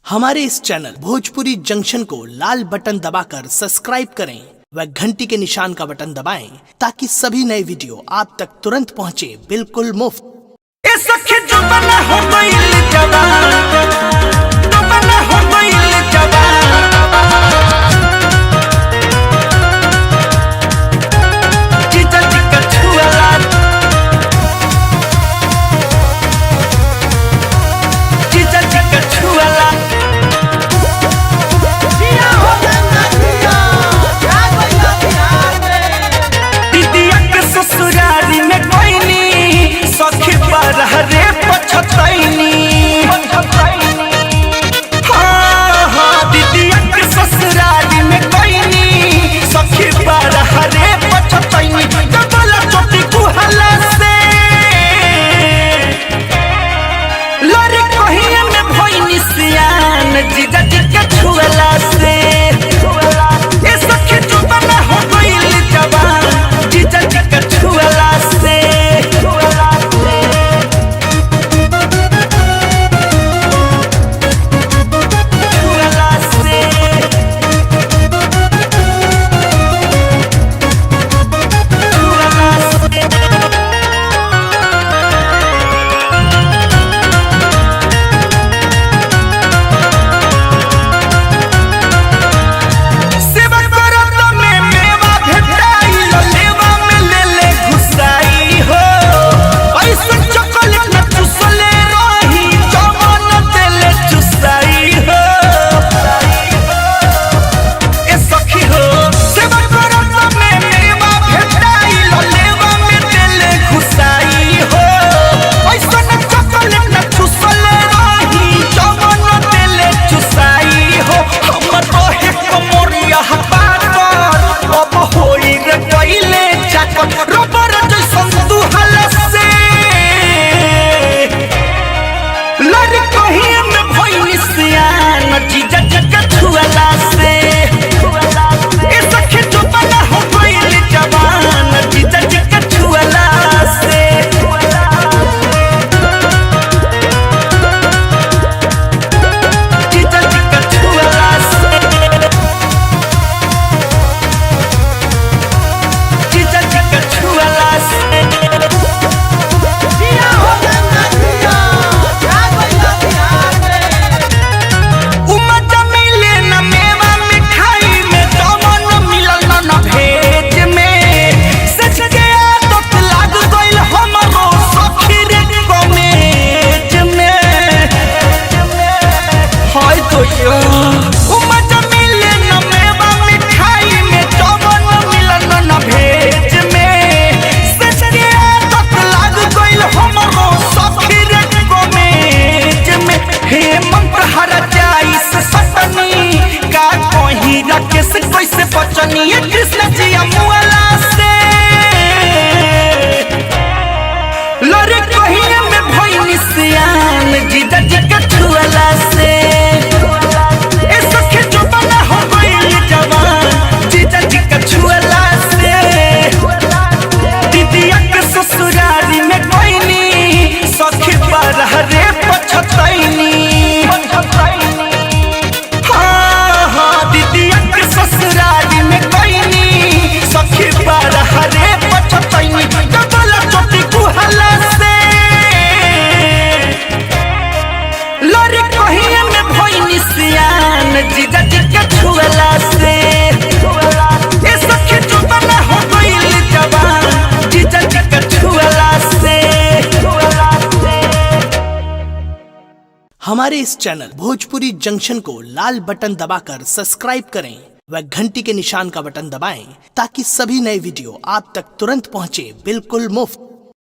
हमारे इस channel Bhojpuri junction को लाल button दबाकर सब्सक्राइब करें व घंटी के निशान का बटन दबाएं ताकि सभी नए वीडियो आप तक तुरंत पहुंचे बिल्कुल मुफ्त। ए सखी जुबना हो गइल जवान, जुबना हो गइल जवान। जीजा जी का छुअला, जीजा जी का छुअला। दीदिया के ससुरारी में गइनी, सखी बारह रे पछतैनी। हाँ, हाँ, दीदिया के ससुरारी में गइनी, सखी बारह रे पछतैनी। डबल चोटी कुहला से, लड़ कहिए में भइनी सियान, जीजा जी के छुअला से। ए सखी जुबना हो गइल जवान, जीजा जी के छुअला से। छुअला से। छुअला से। सेवा करत में मेवा भेटाई, लेवा में ले ले घुसाई हो। ऐसन चॉकलेट न चुसले रही, जवन देले चुसाई हो। ए सखी हो, सेवा करत में मेवा भेटाई, लेवा में देले घुसाई हो। ऐसन चॉकलेट न चुसले रही, जवन देले चुसाई हो। हमर रहे कमरिया पातर, अब होई रे गइले चाकर, रबर जैसन दुहल से। लड़ कहिए में भइनी सियान, जीजा जग छुअला से। ए सखी जुबना हो गइल जवान, जीजा जग छुअला से। जीजा जी का छुअला से। जीजा जी का छुअला से। उमा जमीले न मेवा मिठाई में, जवन मिलल न न भेज में। सच के आदत लाग गइल हमरो सखी रे कमेज में। हाय तो यो। उमा जमीले न मेवा मिठाई में, जवन मिलल न न भेज में। सच के आदत लाग गइल हमरो सखी रे कमेज में। हेमंत हर जाई से सटनी, का कहीं राकेश कैसे बचनी, ये कृष्ण जी मुअला से। लड़े कहिए में भइनी सियान, जीजा जी के छुअला से। ए सखी जुबना हो गइल जवान, जीजा जी के छुअला से। दीदिया के ससुरारी में गइनी, सखी बारह रे पछतैनी। हाँ, हाँ, दीदिया के ससुरारी में गइनी, सखी बारह रे पछतैनी। डबल चोटी कुहला से, लड़ कहिए में भइनी सियान, जीजा जी के छुअला से। ए सखी जुबना हो गइल जवान, जीजा जी के छुअला से। हमारे इस चैनल भोजपुरी जंक्शन को लाल बटन दबाकर सब्सक्राइब करें व घंटी के निशान का बटन दबाएं ताकि सभी नए वीडियो आप तक तुरंत पहुंचे बिल्कुल मुफ्त।